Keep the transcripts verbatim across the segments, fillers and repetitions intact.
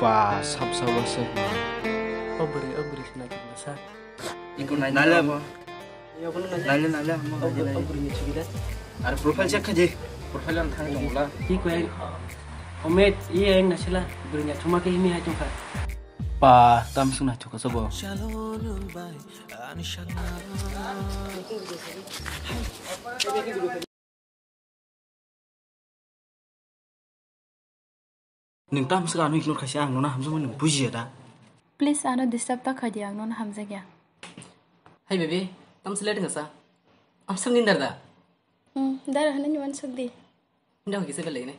Ba, sab sab se. O bwrwi, o bwrwi se naithok sa. Iko nai nale amo. Nale, nale, amo. O bwrwi ni chukida. Ar profile check khaji. Profile ang thang tongla. Iko ai. Omet, iye ang nasila. Bwrwi ni thuma ke himi hai tongkha. Ba, tam sung naithok sa bo. Nwng tam swkang ano ignore khaisa, ang nono hamjakmani nwng bujiya da? Please, ano disturb ta khaidi, ang nono hamjakya. Hai baby, tam swlai tongsa? Amswk ni dar da? Hmm, dar hanani wansuk di. Hinda kisa belai ne.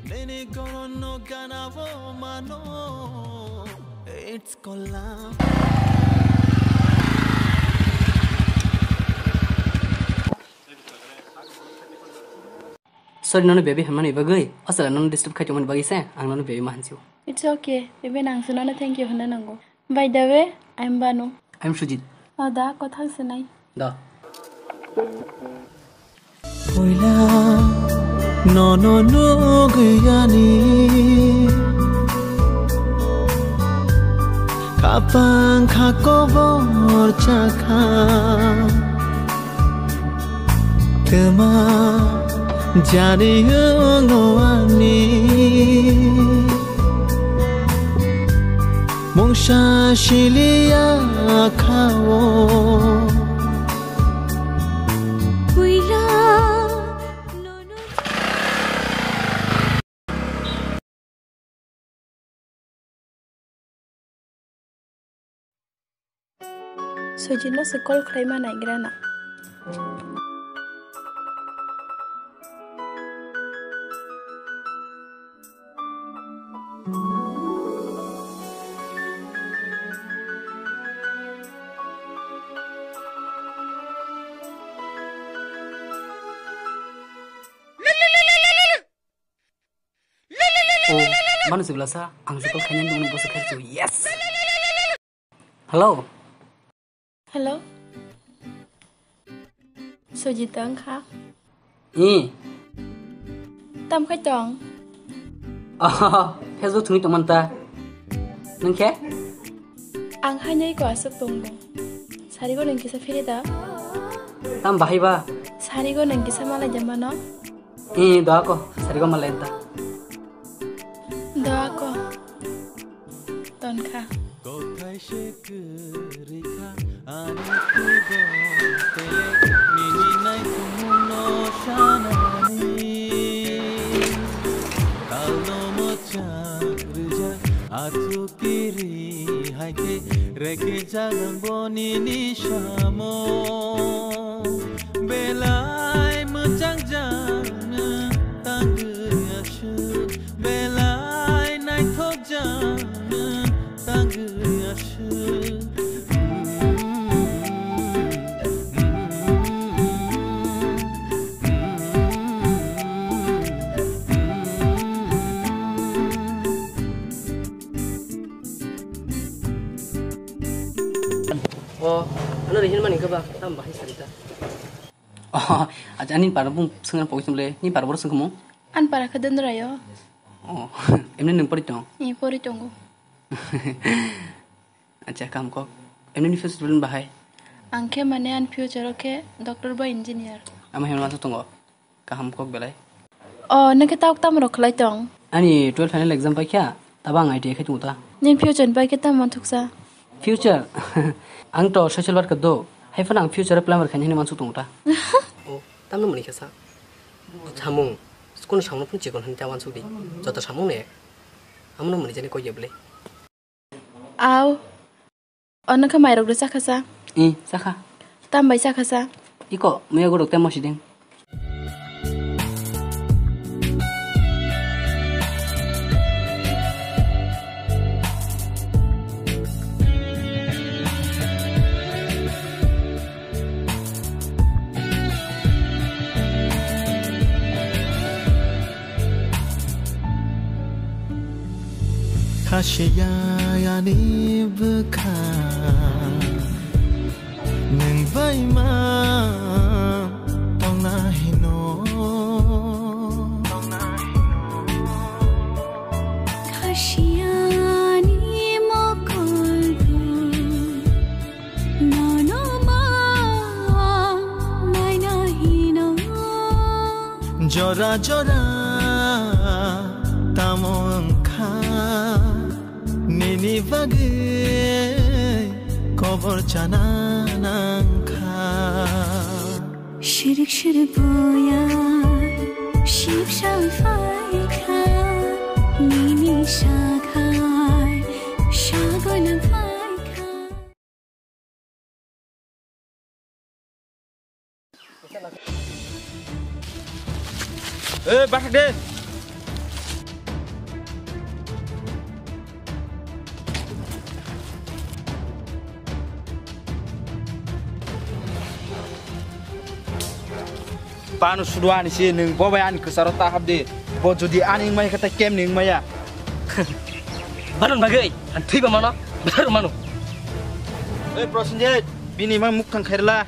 Nini goron no gana o mano. It's called love. Sorry, nono baby hwnmani bagwi. Asala nono disturb khai tongmani bagwi se ang nono baby ma hwnsiu. It's okay. Even ang se nono thank you hwnna nango. By the way, I'm Banu. I'm Sujit. O da, kothang se nai. Da. Puila nono nugwi ani khapang kha kobor chakha. Twma jani wngo ani mungsa siliya kha o. Puila nono. Sujit no se call khlai ma naigra na. Oh, mano sibla sa, ang se call khainani dungni bosa khachu. Yes. Hello. Hello. Sujit wngkha? Ih. Tam khai tong? Oh, Facebook thungwi tongmanta. Nwng khe? Ang haino iko aswk tongbo. Sarigo nwng kisa phiri da? Tam bahai ba? Sarigo nwng kisa malai da mano? Ih, doa ko, sarigo malai ta. Doa ko. Tonkha. Kothai se kwrwi kha, ani khwi bo tele, nini naikhumung no sanani. Kalo mwchang rwjak, athu kiri hai khe, reke jagang bo nini samo. Belai mwchang jang nwng tangwi aswk, belai naithok jang nwng tangwi aswk. O, ano rihin mani khe ba, tam bahai sari ta. Oh, acha, ani para bung swngra pogwi chumle, ni para boro sungkhumu? An para khe Dendra yo. Oh, emni nwng pori tong? Ni pori tongo. Acha, kam kok. Emni ni future plan bahai? Ang khe mane an future o khe doctor ba engineer. Ama hemla tongo. Kaham kok belai. O, nokhe tauk tamo rok khlai tong? Ani twelve final exam paikha, tabo ang I T I khai tongo ta. Nini future ni bai khe tamo manthoksa? Future? Ang to social worker do, hai phano ang future plan khaini hwnwi mansuk tongo ta. O, tamno mani khe sa? Samung, school ni samung phano chikon hwnwi ta wansuk di. Joto samung ne, amono mani jani kok ya bwle. Aw. Ono khe mairok rw chakha sa? Ih, chakha. Tam bai chakha sa? Iko, muya gorok tei mosideng. Ashiya ani bwkha nwng bai ma tongna hino. Khasiyani mokol bo nono ma naina hino. Jora jora tamo wngkha nini bagwi kobor chana nangkha. Shirik shirik boya ship shal phaikha nini shakhai shagol phaikha. Eh, bathak de. Panu sudu ani si nwng bo bai ani kwcharo ta hap de. Bo jodi ani wngmaya khe ta kem ni wngmaya. Banun bagwi ang thwiba mano, baru mano. Ei Prosenjit, bini mang mukthang khairla.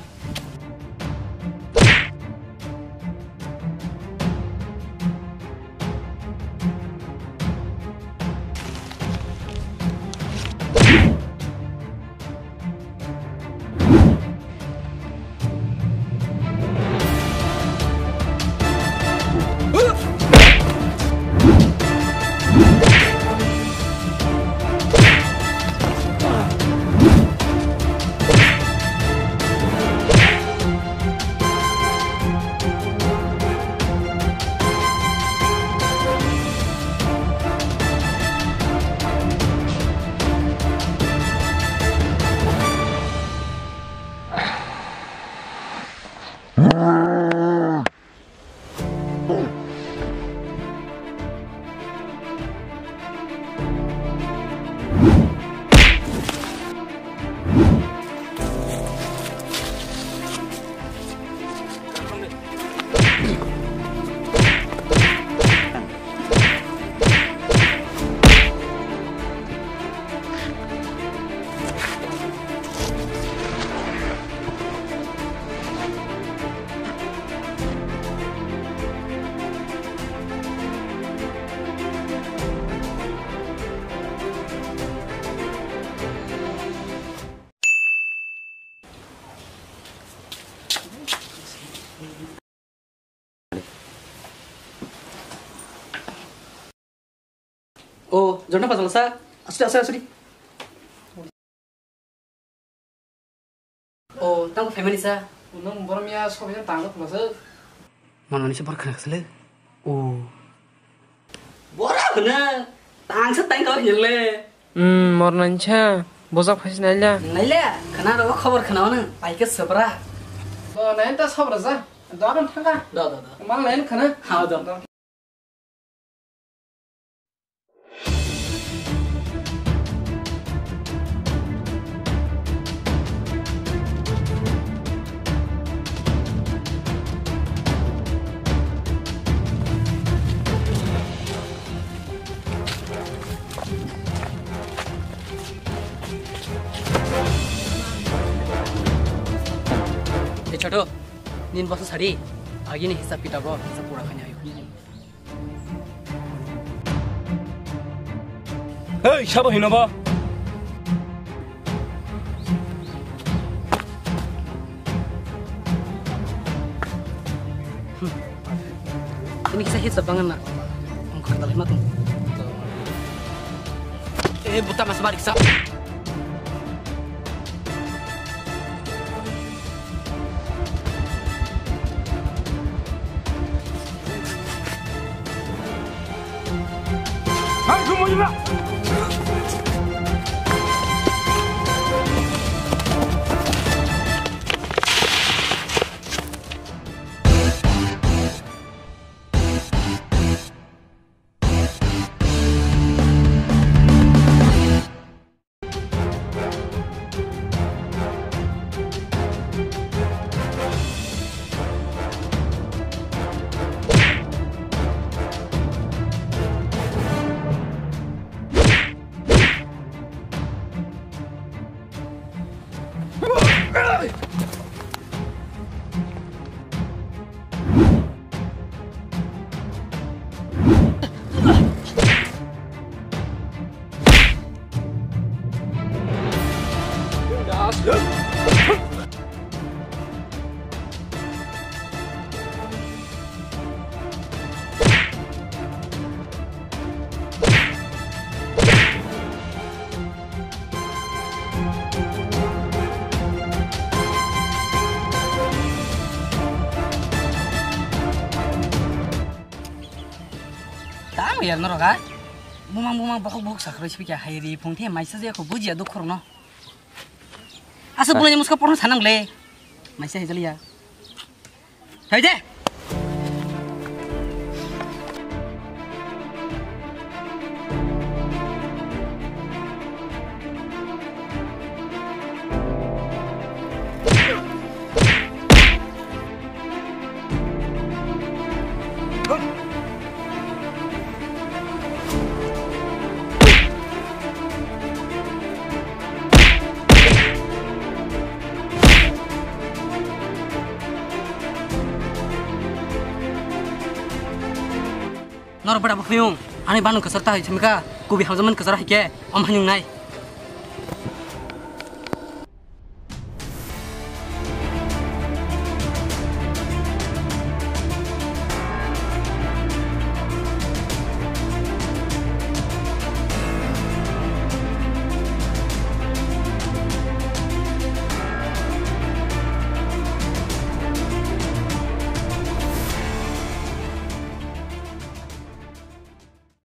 O, jonna pajal sa. Asri, asri, asri. O, tang ko family sa. Nang borom ya sob ya tang ko sa. Mano ni se bor khana sele. O. Bora khana. Tang sa tang ko hille. Hmm, mor nang cha. Bojak phai naila. Naila, khana ro khobor khana wana. Pai ke sabra. Do nain ta sabra sa. Do ron thanga. Do, do, do. Mang lain khana. Ha, do. Do. Ei, Chotu, nin bosa sari, agini hisab kitab ro, hisab pura khani ayo. Hei, sabo hino bo? Ini kisah hisab bangan na. Ang kandal hima tung. Eh, buta mas barik sa. Yar norok a. Bumang bumang bohok bohok sakhrai sibikya hai ri phung the maisa je kho bujiya dukh khorokno. Asa bulai muska porno sanang le. Maisa hai jaliya. Hai de. Norok bada buphiung, ani banu kwchar ta hai chimika, kubi hamjaman kwchar hai khe, om hai nung nai.